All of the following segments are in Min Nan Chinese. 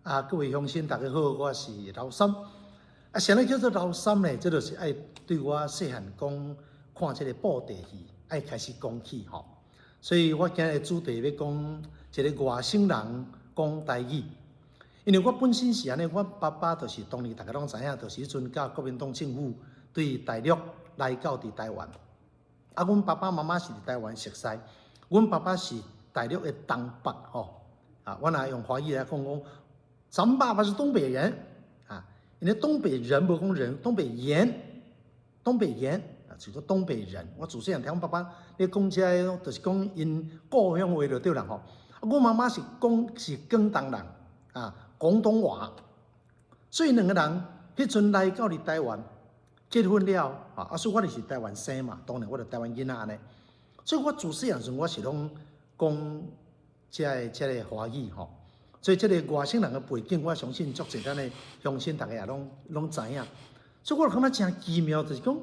啊，各位鄉親，大家好，我是老三。啊，啥物叫做老三呢？這就是愛對我細漢講看這個布袋戲，愛開始講起吼。所以我今日主題欲講一个外省人講台語。因為我本身是按呢，我爸爸就是當年大家攏知影，就是彼陣佮國民黨政府對大陸來到佇台灣。啊，阮爸爸媽媽是佇台灣熟似，阮爸爸是大陸的東北吼。啊，我若用華語來講講，咱們爸爸是東北人啊，因為東北人無講人，東北人，東北人啊，就說東北人。我自細漢聽阮爸爸咧講這个，就是講𪜶故鄉話就對啦吼。啊，阮媽媽是講是廣東人啊，廣東話。所以兩个人彼陣來到佇台灣結婚了啊，啊，所以我就是台灣生嘛，當然我就台灣囡仔按呢。所以我自細漢時陣我是攏講這个華語吼。所以這个外省人的背景，我相信足濟咱的鄉親，大家也攏攏知影。所以我就感覺誠奇妙，就是講，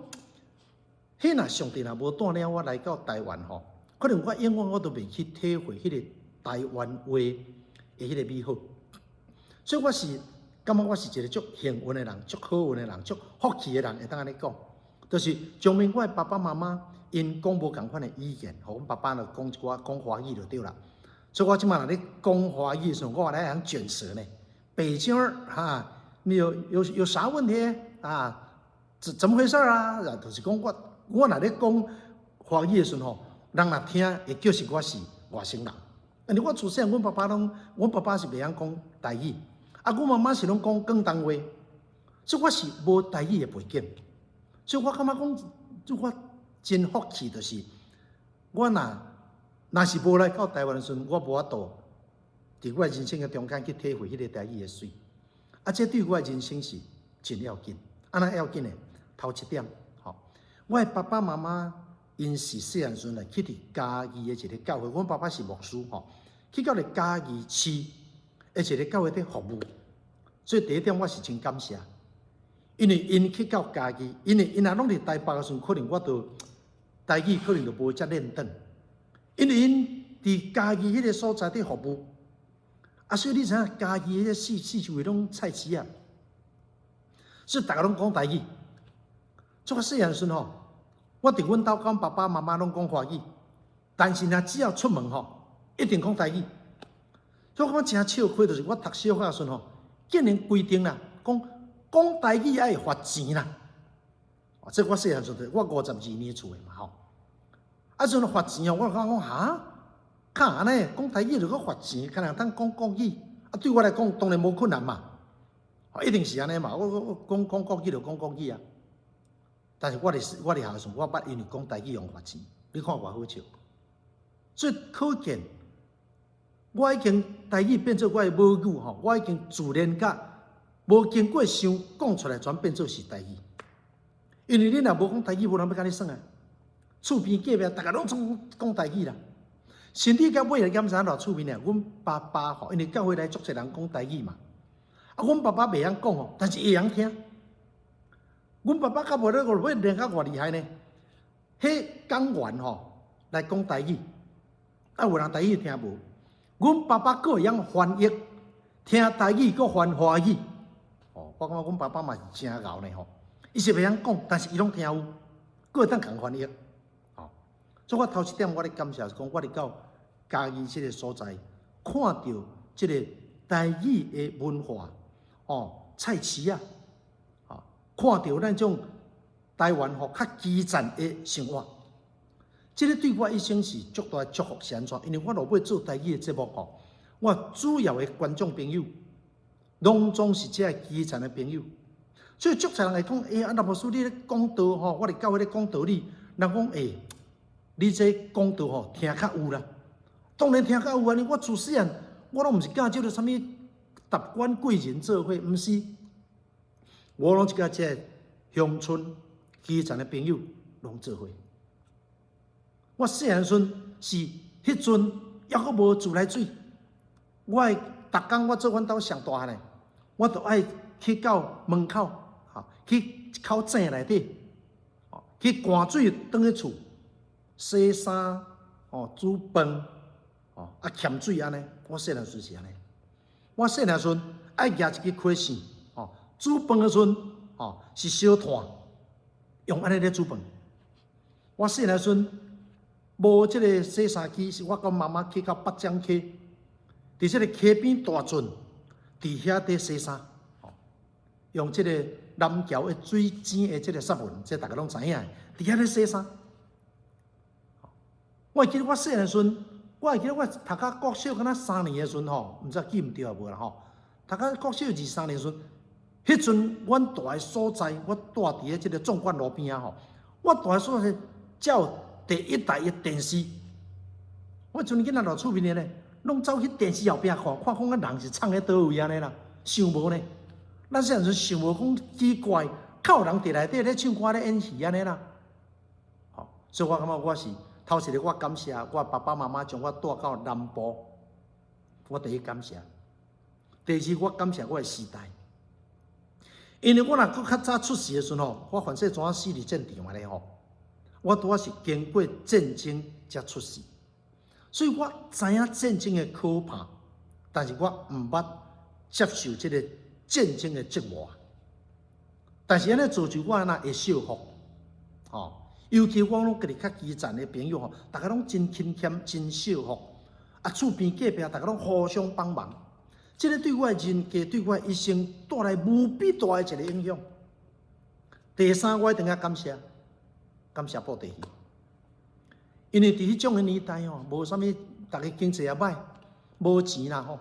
彼若上帝若無帶領我來到台灣吼，可能我永遠我都袂去體會彼个台灣話的彼个美好。所以我是感覺我是一个足幸運的人，足好運的人，足福氣的人，會當按呢講。就是證明我的爸爸媽媽𪜶講無仝款的語言，予阮爸爸就講一寡講華語就對啦。所以我這馬若咧講華語的時陣，我來會曉捲舌呢。北京兒哈，你有啥問題啊？怎麼回事啊？就是講我我若咧講華語的時陣吼，人若聽會叫是我是外省人。因為我自細漢，阮爸爸攏，阮爸爸是袂曉講台語，啊，阮媽媽是攏講廣東話，所以我是無台語的背景。所以我感覺講，我真福氣，就是我若若是無來到台灣的時陣，我無法度佇我的人生的中間去體會彼个台語的媠。啊，這對我的人生是真要緊。按怎要緊呢？頭一點，吼，我的爸爸媽媽𪜶是細漢時陣來去佇嘉義的一个教會，阮爸爸是牧師吼，去到咧嘉義市的一个教會佇服務。所以第一點我是真感謝，因為𪜶去到嘉義，因為𪜶若攏佇台北的時陣，可能我就台語可能就無遮練轉。因為𪜶佇嘉義彼个所在佇服務，啊，所以你知影嘉義彼个四四周圍攏菜市仔，所以逐家攏講台語。做我細漢時陣吼，我佇阮兜佮爸爸媽媽攏講華語，但是呢，只要出門吼，一定講台語。所以我感覺誠笑虧，就是我讀小學的時陣吼，竟然規定啦，講講台語愛罰錢啦。哦，這我細漢時陣，我52年次的嘛吼。啊，陣罰錢哦，我感覺講哈，較按呢講台語就閣罰錢，敢若當講國語。啊，對我來講當然無困難嘛，一定是按呢嘛。我我我講講國語就講國語啊。但是我佇學校時，我捌因為講台語予人罰錢，你看偌好笑。所以可見，我已經台語變做我的母語吼，我已經自然甲無經過想講出來，全變做是台語。因為你若無講台語，無人欲佮你耍啊。厝邊隔壁，逐家攏總講台語啦。甚至到尾來敢知影偌趣味呢？阮爸爸吼，因為教會內足濟人講台語嘛。啊，阮爸爸袂曉講吼，但是會曉聽。阮爸爸到尾咧，我尾練甲偌厲害呢？彼講員吼來講台語，啊有人台語聽無？阮爸爸閣會曉翻譯，聽台語閣翻華語。哦，我感覺阮爸爸嘛是誠𠢕呢吼。伊是袂曉講，但是伊攏聽有，閣會當共翻譯。所以我頭一點，我咧感謝是講，我佇到嘉義這个所在，看著這个台語的文化，哦，菜市仔，哦，看著咱這種台灣吼較基層的生活，這个對我一生是足大的祝福是按怎？因為我落尾做台語的節目吼，我主要的觀眾朋友，攏總是這个基層的朋友，所以足濟人會講，欸，啊，林牧師你咧講道吼，我佇教會咧講道理，人講欸，你這講道吼聽較有啦，當然聽較有啊！我自細漢我攏毋是佮這个啥物達官貴人做伙，毋是，我攏是佮這个鄉村基層的朋友攏做伙。我細漢時陣是彼陣猶閣無自來水，我會逐工我做阮兜上大漢的，我都愛去到門口，吼去一口井內底，去灌水轉去厝。洗衫，哦，煮飯，哦，啊，欠水按呢。我細漢時是按呢。我細漢時愛舉一支開線，吼，煮飯的時陣，吼，是燒炭，用按呢咧煮飯。我細漢時陣無這个洗衫機，是我佮媽媽去到北漳溪，佇這个溪邊大圳，佇遐佇洗衫，吼，用這个南橋的水井的這个雪紋，這大家攏知影，佇遐咧洗衫。我會記得我細漢時陣，我會記得我讀到國小敢若3年的時陣吼，毋知記毋著無啦吼。讀到國小二三年時陣，彼陣阮蹛的所在，我蹛佇咧這个縱貫路邊仔吼，我蹛的所在才有第一台的電視。我陣囡仔偌趣味的咧，攏走去電視後壁看，看講啊人是藏佇佗位按呢啦，想無呢？咱細漢時想無講奇怪，敢有人佇內底咧唱歌咧演戲按呢啦。吼，所以我感覺我是頭一个，我感謝我爸爸媽媽將我帶到南部，我第一感謝。第二，我感謝我的時代，因為我若閣較早出世的時陣吼，我凡勢怎死佇戰場按呢吼，我拄仔是經過戰爭才出世，所以我知影戰爭的可怕，但是我毋捌接受這个戰爭的折磨。但是按呢造就我按怎會惜福，吼，尤其我攏家己較基層的朋友吼，逐家攏真勤儉、真惜福，啊，厝邊隔壁逐家攏互相幫忙。這个對我的人格、對我的一生帶來無比大的一个影響。第三，我一定要感謝，感謝布袋戲，因為佇彼種的年代吼，無啥物，逐家經濟也歹，無錢啦吼，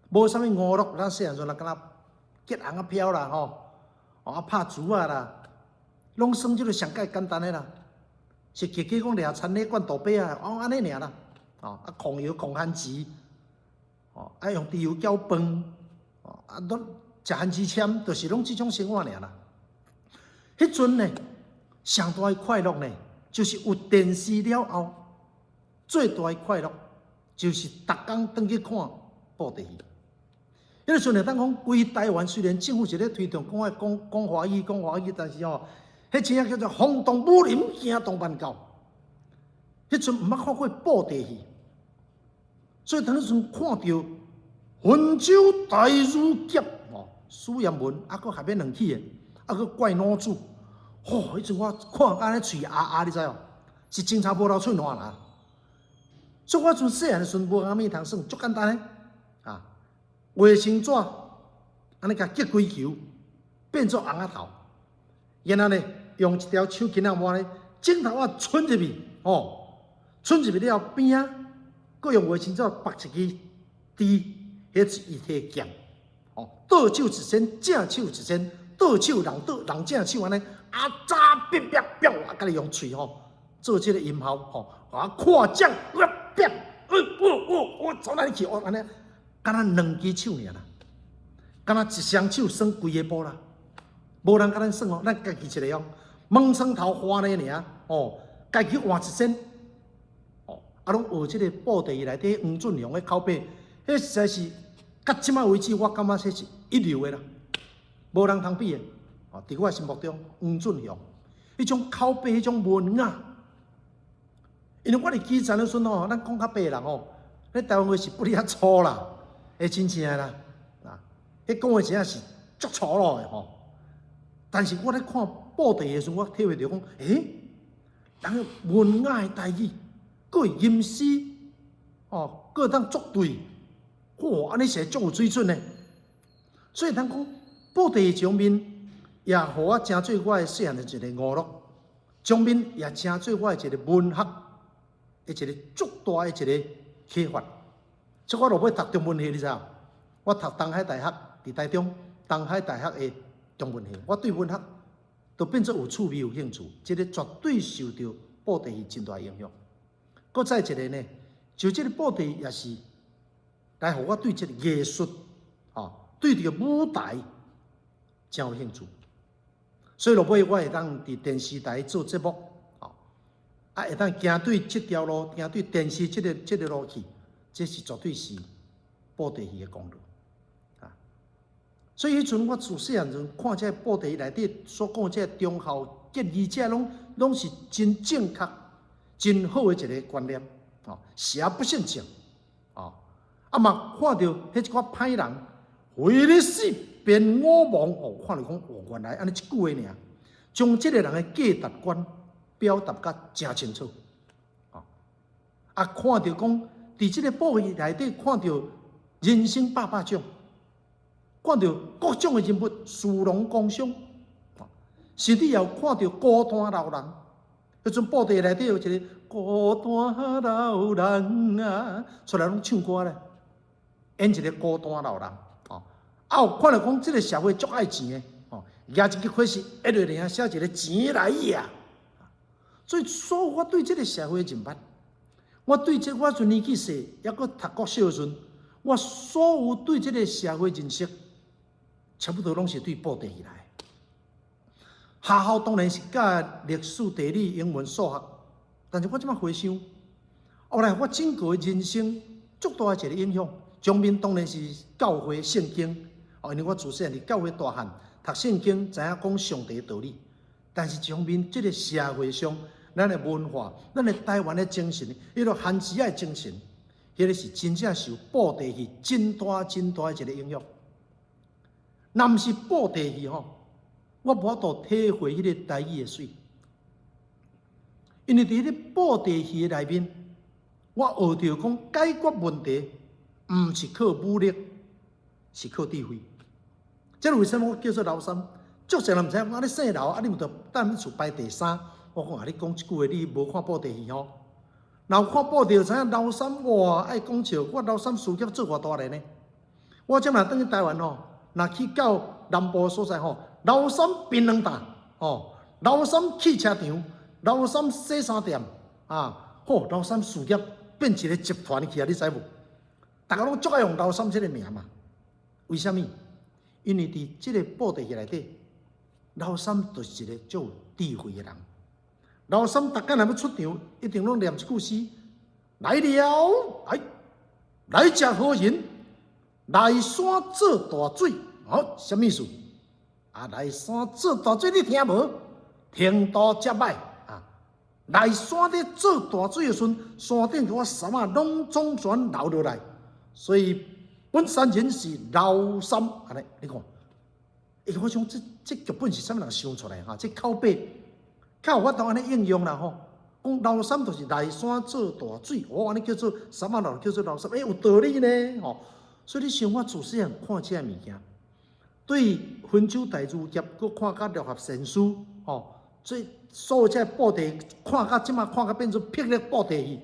無啥物娛樂，咱細漢時陣敢若結紅仔飄啦吼，啊拍珠仔啦，攏耍這个上蓋簡單的啦，是加加講掠田螺灌杜白仔，哦按呢爾啦，哦啊控油控番薯。哦，啊用豬油攪飯，哦啊攏食番薯簽，就是攏這種生活爾啦。彼陣呢，上大的快樂呢，就是有電視了後，最大的快樂就是逐工轉去看布袋戲。彼个時陣會當講，規台灣雖然政府是咧推動講愛講講華語、講華語，但是吼，彼真正叫做轟動武林，驚動萬教。彼陣毋捌看過布袋戲。所以當彼陣看著雲州大儒俠吼，史艷文啊，閣下邊兩起的，啊，閣怪老祖，吼！彼陣我看按呢喙癢癢，你知無？是真差無流喙瀾啦。所以我陣細漢的時陣無啥物通耍，足簡單的啊，衛生紙按呢共結幾球，變做尪仔頭，然後呢，用一條手巾仔抹咧，指頭仔伸入去，吼，伸入去了邊仔。閣用衛生紙縛一支豬，彼是伊提劍，吼，倒手一仙，正手一仙，倒手人倒人正手按呢，啊扎變變變，啊，家己用喙吼做這个音效吼，啊看掌，啊變，哦哦哦，走哪裡去？哦，按呢，敢若兩支手爾啦，敢若一雙手耍規个步啦，無人共咱耍哦，咱家己一个哦，門床頭花咧爾，哦，家己換一身。啊，攏學這个布袋戲內底黃俊雄的口白，彼實在是到這擺為止，我感覺這是一流的啦，無人通比的。哦，佇我的心目中，黃俊雄彼種口白，彼種文雅。因為我佇基層的時陣吼，咱講較白的人吼，咧台灣話是不離較粗啦，會真正的啦，啊，彼講話真正是足粗魯的吼。但是我咧看布袋戲的時陣，我體會著講，欸，人文雅的台語。閣會吟詩，哦，閣會當作對，哇，按呢是足有水準的。所以通講布袋戲場面，也予我成做我的細漢的一个娛樂，場面也成做我的一个文學的一个足大的一个啟發。所以我落尾讀中文系，你知無？我讀東海大學，佇台中東海大學的中文系，我對文學都變做有趣味、有興趣，這个絕對受著布袋戲真大影響。閣再一个呢，就這个布袋也是來予我對這个藝術，吼，對這个舞台真有興趣。所以落尾我會當佇電視台做節目，吼，啊會當行對這條路，行對電視這个路去，這是絕對是布袋戲的功勞。啊，所以彼陣我自細漢陣看這个布袋戲內底所講這个忠孝節義，這攏攏是真正確、真好的一个觀念，吼，邪不勝正，哦，啊嘛看著彼一寡歹人，非你死便我亡。哦，看著講，哦，原來按呢一句話爾，將這个人的價值觀表達甲誠清楚。啊，看著講，佇這个布戲內底看著人生百百種，看著各種的人物，士農工商，甚至也有看著孤單老人。彼陣布袋內底有一个孤單老人啊，出來攏唱歌咧，演一个孤單老人。哦，啊有看著講，這个社會足愛錢的，哦，舉一支火是一落爾寫一个錢來呀。所以，所有我對這个社會的認捌，我對這我陣年紀細，猶閣讀國小的時陣，我所有對這个社會認識，差不多攏是對布袋戲來。學校當然是教歷史、地理、英文、數學，但是我這擺回想，後來我整個人生足大的一个影響，上面當然是教會聖經，哦，因為我自細漢佇教會大漢，讀聖經，知影講上帝道理。但是上面這个社會上，咱的文化，咱的台灣的精神，彼个番薯仔的精神，彼个是真正受布袋戲真大真大的一个影響。若毋是布袋戲吼，我無法度體會彼个台語的媠。因為佇彼個布袋戲的內面，我學著講解決問題，毋是靠武力，是靠智慧。這個為啥物我叫做劉三？足濟人毋知影，講啊你姓劉，啊你毋著踮你厝排第三。我講啊，你講這句話，你無看布袋戲吼？若有看布袋就知影劉三哇，愛講笑。我劉三事業做偌大咧呢？我這擺轉去台灣吼，若去到南部所在吼，劉三檳榔擔吼，劉三汽車場，劉三洗衫店啊，好，劉三事業變一个集團去啊，你知無？逐家攏足愛用劉三這个名嘛？為啥物？因為佇這个布袋戲內底，劉三就是一个足有智慧的人。劉三逐工若欲出場，一定攏念一句詩：來了，來來者何人？來山做大水，好，啥物意思？啊，來山做大水，你聽無？程度遮歹啊！來山咧做大水的時陣，山頂遐潲仔攏總全流落來，所以本山人是劉三，按呢，你看，欸，我想這這劇本是啥物人想出來哈？這口碑較有法度按呢應用啦吼。講劉三就是來山做大水，哦，按呢叫做潲仔流叫做劉三，欸，有道理呢吼。所以你想我自細漢看這个物件，對溫州大儒俠，閣看甲六合仙書，吼，所以所有這个布袋看甲這擺看甲變做霹靂布袋戲，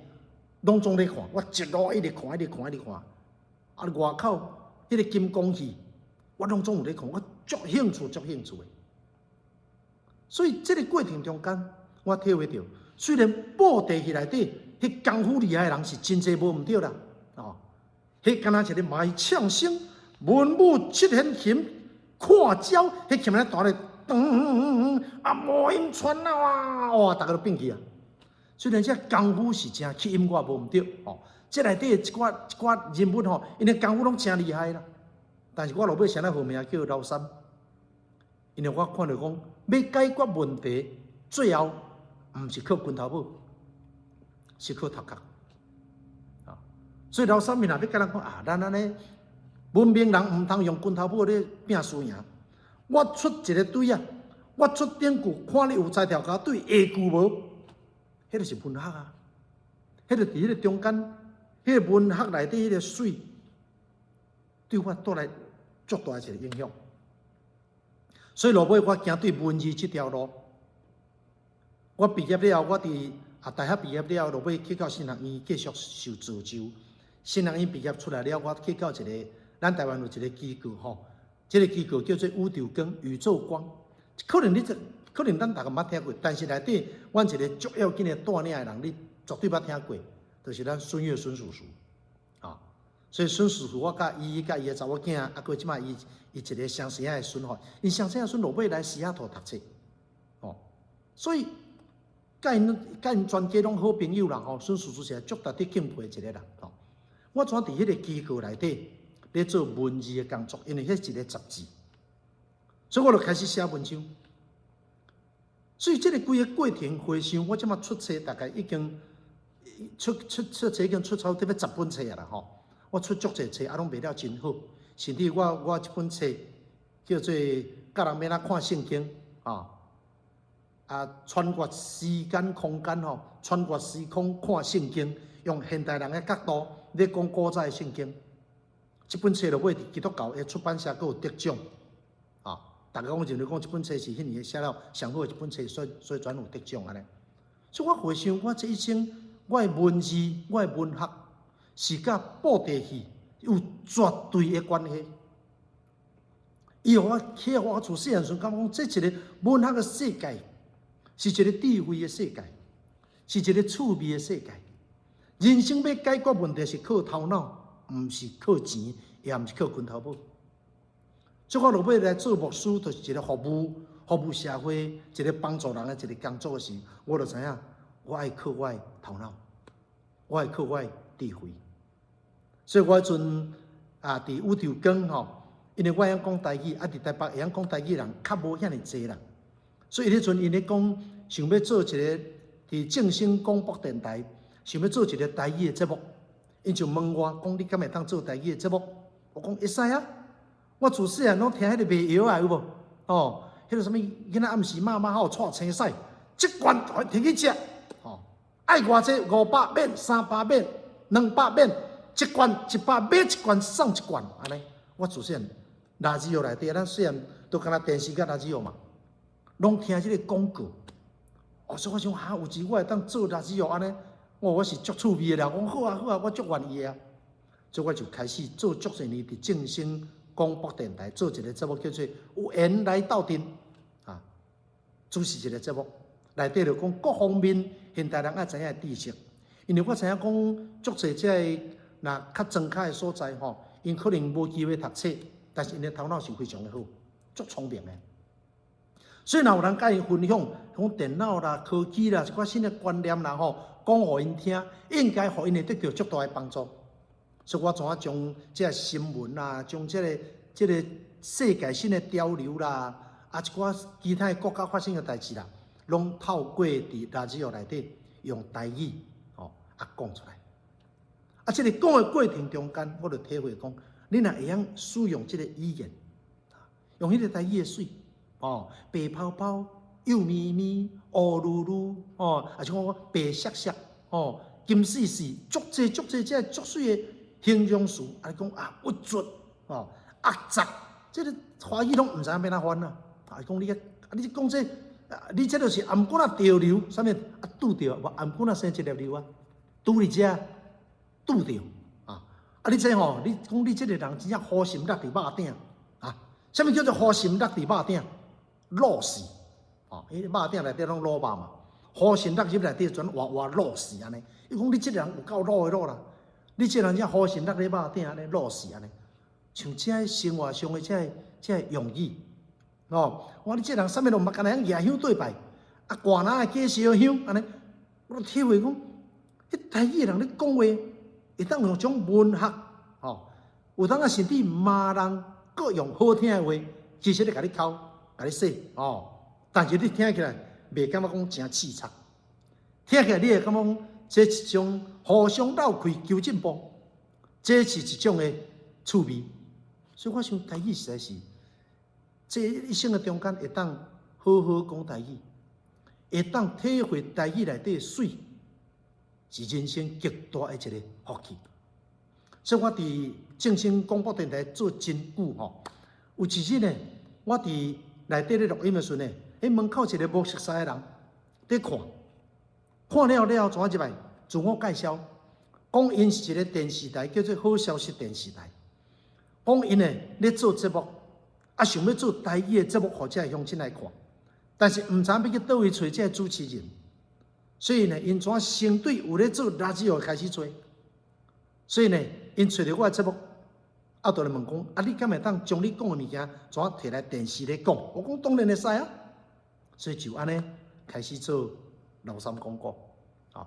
攏總咧看，我一路一直看，一直看，一直看。啊，外口彼个金剛戲，我攏總有咧看，我足興趣，足興趣的。所以這个過程中間，我體會著，雖然布袋戲內底，彼功夫厲害的人是真濟無毋對啦，哦。彼敢若一个賣唱聲，文武七弦琴，看招，彼琴咧彈咧，噔，啊，魔音傳啊，哇，逐家都變去啊。雖然這功夫是誠吸引我，無毋對，哦，這內底一寡一寡人物吼，𪜶的功夫攏誠厲害啦。但是我落尾啥來號名叫劉三，因為我看著講，欲解決問題，最後毋是靠拳頭母，是靠頭殼。所以劉三伊若欲共人講啊，咱按呢文明人毋通用拳頭母咧拼輸贏。我出一个對仔，我出頂句，看你有才調共我對下句無？彼个是文學啊，彼个佇彼个中間，彼个文學內底彼个媠，對我帶來足大一個影響。所以落尾我行對文字這條路。我畢業了後，我佇啊大學畢業了後，落尾去到新學院繼續受造就。新學院畢業出來了，我去到一个咱台灣有一个機構吼，這个機構叫做宇宙光，宇宙光。可能你這可能咱逐家毋捌聽過，但是內底阮一个足要緊的帶領的人，你絕對捌聽過，就是咱孫岳孫叔叔啊。所以孫叔叔，我佮伊佮伊的查某囝，啊，閣這擺伊伊一个雙生仔的孫吼，𪜶雙生仔孫落尾來西雅圖讀冊，哦，所以佮𪜶佮𪜶全家攏好朋友啦吼。孫叔叔是足值得敬佩的一个人吼。我怎佇彼个機構內底咧做文字的工作，因為彼一个雜誌，所以我就開始寫文章。所以這个規个過程回想，我這擺出冊大概已經出出出冊已經出差不多十本冊啊啦吼。我出足濟冊，啊攏賣了真好。甚至我這本冊叫做《教人欲按怎看聖經》啊，啊，穿越時間空間吼，穿越時空看聖經，用現代人的角度咧講古早的聖經。這本冊落尾佇基督教的出版社閣有得獎啊！逐家講認為講這本冊是彼年寫了上好的一本冊，所以轉有得獎按呢。所以我回想我這一生，我的文字、我的文學是佮布袋戲有絕對的關係。伊予我啟發我自細漢時感覺講，這一個文學的世界是一個智慧的世界，是一個趣味的世界。人生欲解決問題是靠頭腦，毋是靠錢，也毋是靠拳頭拇。所以我落尾來做牧師，就是一個服務、服務社會、一個幫助人的一個工作時，我就知影，我愛靠我的頭腦，我愛靠我的智慧。所以我彼陣啊，佇宇宙光吼，因為我會曉講台語，啊，佇台北會曉講台語人較無遐爾濟啦。所以彼陣𪜶咧講，想欲做一個佇正聲廣播電台，想欲做一個台語的節目，𪜶就問我講：你敢會當做台語的節目？我講會使啊！我自細漢攏聽彼個賣藥仔有無？哦，彼個啥物囡仔暗時媽媽好帶青屎，這罐提去食，吼，愛偌濟500免，300免，200免，一罐100買一罐送一罐，按呢。我自細漢垃圾藥內底，咱細漢都敢若電視佮垃圾藥嘛，攏聽這個廣告。哦，所以我想哈，有時我會當做垃圾藥按呢，我是足趣味的啦。我講好啊好啊，我足願意啊。所以我就開始做足濟年佇正聲廣播電台做一個節目，叫做《有緣來鬥陣》啊，主持一個節目，內底就講各方面現代人愛知影的知識。因為我知影講足濟這个若較莊跤的所在吼，𪜶可能無機會讀冊，但是𪜶的頭腦是非常的好，足聰明的。所以若有人佮𪜶分享，講電腦啦、科技啦，一寡新的觀念啦吼，講予𪜶聽，應該予𪜶會得著足大的幫助。所以我怎啊將這个新聞啊，將這個世界新的潮流啦，啊一寡其他的國家發生的代誌啦，攏透過佇ラジオ內底用台語吼啊講出來。啊，這個講的過程中間，我就體會講，你若會曉使用這個語言，用彼個台語的媠，哦，白泡泡、幼咪咪、烏嚕嚕，哦，抑是講白雪雪，哦，金絲絲，足濟足濟這足媠的形容詞，啊，講啊鬱卒，哦，壓雜，這個華語攏毋知影欲按怎翻啊！啊，講你啊，你講這，你這就是頷頸仔著瘤，啥物啊拄著，無頷頸仔生一粒瘤啊，拄佇遮拄著啊！啊，你這吼，你講你這個人真正烏心落佇肉鼎啊？啥物叫做烏心落佇肉鼎？滷死啊！彼個肉鼎內底攏滷肉嘛，烏心落入內底全活活滷死按呢。伊講你這個人有夠滷的滷啦！你這個人真烏心落咧肉鼎按呢滷死按呢，像這生活上的這個用語，哦，我你這個人啥物攏毋捌，干焦會曉舉香對拜，啊，寒若會加燒香按呢，我就體會講，彼台語的人咧講話，會當用種文學，吼，有當啊甚至罵人，閣用好聽的話，其實咧共你剾，共你洗，哦，但是你聽起來袂感覺講誠刺插，聽起來你會感覺講這是一種互相鬥氣求進步，這是一種的趣味。所以我想台語實在是，這一生的中間會當好好講台語，會當體會台語內底的媠，是人生極大的一個福氣。所以我佇正聲廣播電台做真久吼，有一日呢，我佇內底咧錄音的時陣呢，彼門口一個無熟似的人佇看，看了了後，怎啊入來自我介紹，講𪜶是一個電視台叫做好消息電視台，講𪜶呢咧做節目，啊想欲做台語的節目，予這個鄉親來看，但是毋知影欲去佗位揣這個主持人，所以呢，𪜶怎先對有咧做ラジオ開始揣，所以呢，𪜶揣著我的節目，啊，就來問講，啊，你敢會當將你講的物件，怎啊提來電視咧講？我講當然會使啊，所以就按呢開始做老三廣告。啊，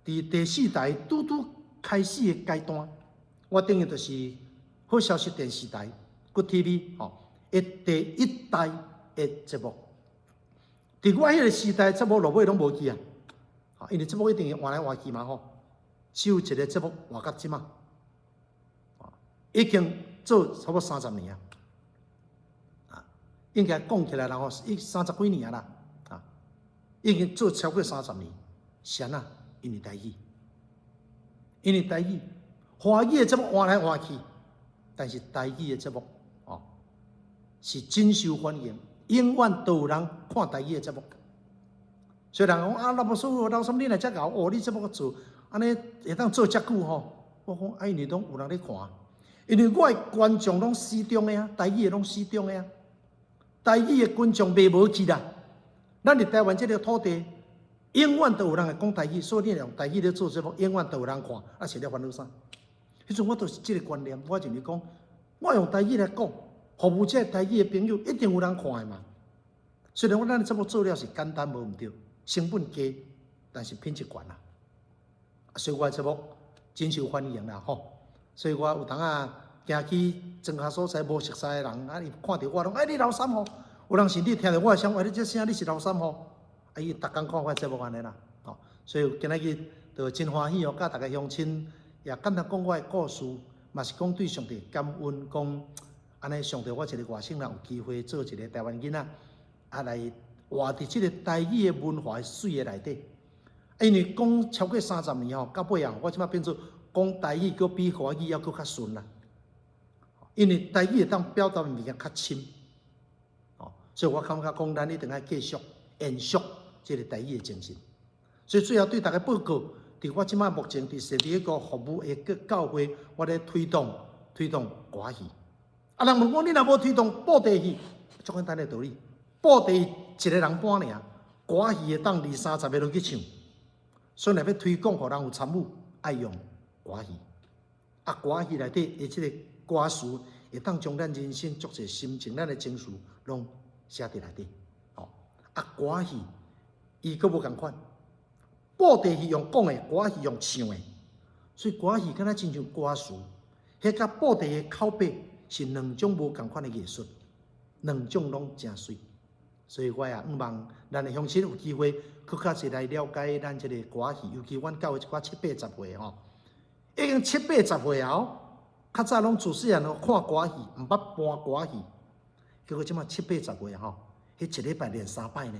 佇第四台拄拄開始的階段，我等於就是好消息電視台 Good TV 吼，的第一代的節目。佇我彼個時代，節目落尾攏無去啊，因為節目一定會換來換去嘛吼，只有一個節目活到這馬，已經做差不多三十年啊，啊，應該講起來然後一三十幾年啦，啊，已經做超過三十年，是按怎？因為台語，因為台語，華語的節目換來換去，但是台語的節目哦，是真受歡迎，永遠都有人看台語的節目。所以人講啊，老牧師，老師你來遮𠢕，哦，你節目做，按呢會當做遮久吼？我講啊，因為攏有人咧看，因為我的觀眾攏死忠的啊，台語的攏死忠的啊，台語的觀眾袂無去啦。咱佇台灣這個土地，永遠都有人會講台語，所以你用台語咧做節目，永遠都有人看，啊是咧煩惱啥？彼陣我就是這個觀念，我認為講，我用台語來講，服務這個台語的朋友，一定有人看的嘛。雖然講咱的節目做了是簡單無毋對，成本低，但是品質懸啦。所以我的節目真受歡迎啦吼。所以我有當仔行去莊跤所在無熟似的人，啊，伊看著我攏，欸，你老三吼。有人甚至聽著我的聲，欸，你這聲你是老三吼。啊，伊逐工看我的節目按呢啦，吼。所以今仔日就真歡喜哦，佮逐家鄉親也簡單講我的故事，嘛是講對上帝感恩，講按呢上帝我一個外省人有機會做一個台灣囡仔，啊來活佇這個台語的文化媠的內底。因為講超過三十年吼，到尾啊，我這擺變做講台語，閣比華語猶閣較順啦。因為台語會當表達的物件較深，哦，所以我感覺講，咱一定愛繼續延續這個台語的精神。所以最後對大家報告，佇我這擺目前佇設立一個服務的個教會，我咧推動推動歌戲。啊，人問講你若無推動布袋戲，足簡單的道理，布袋戲一個人搬爾，歌戲會當二三十个落去唱。所以若欲推廣，予人有參與，愛用歌戲。啊，歌戲內底的這個歌詞，會當將咱人生足濟心情、咱的情緒，攏寫佇內底。吼，啊，歌戲伊閣無仝款，布袋戲用講的，歌戲用唱的，所以歌戲敢若親像歌詞，彼佮布袋的口白是兩種無仝款的藝術，兩種攏誠媠。所以我也向望咱的鄉親有機會，閣較濟來了解咱這個歌戲，尤其阮教會一寡七八十歲吼，已經七八十歲啊！哦，較早攏自細漢就看歌戲，毋捌搬歌戲，結果這馬七八十歲吼，彼一禮拜練三擺呢，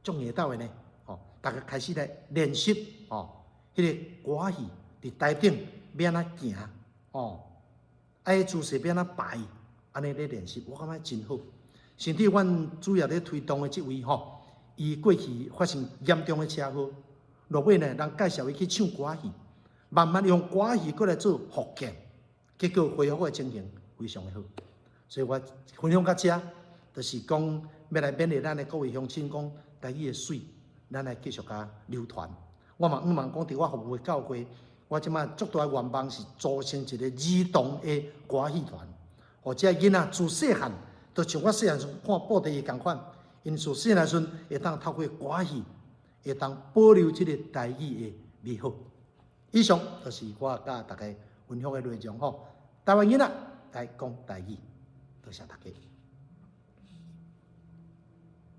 足硬鬥的呢，吼，逐家開始來練習吼，彼個歌戲佇台頂欲按怎行，吼，啊，彼姿勢欲按怎擺，按呢咧練習，我感覺真好。甚至阮主要咧推動的這位吼，伊過去發生嚴重的車禍，落尾呢，人介紹伊去唱歌戲，慢慢用歌戲閣來做復健，結果恢復的情形非常的好。所以我分享到這，就是講欲來勉勵咱的各位鄉親，講台語的媠，咱來繼續共流傳。我嘛向望講，佇我服務的教會，我這擺足大的願望是組成一個兒童的歌戲團，予這囡仔自細漢，就像我細漢時看布袋戲仝款，𪜶自細漢時陣會當透過歌戲，會當保留這個台語的美好。以上就是我佮大家分享的內容吼。台灣囡仔來講台語，多謝大家。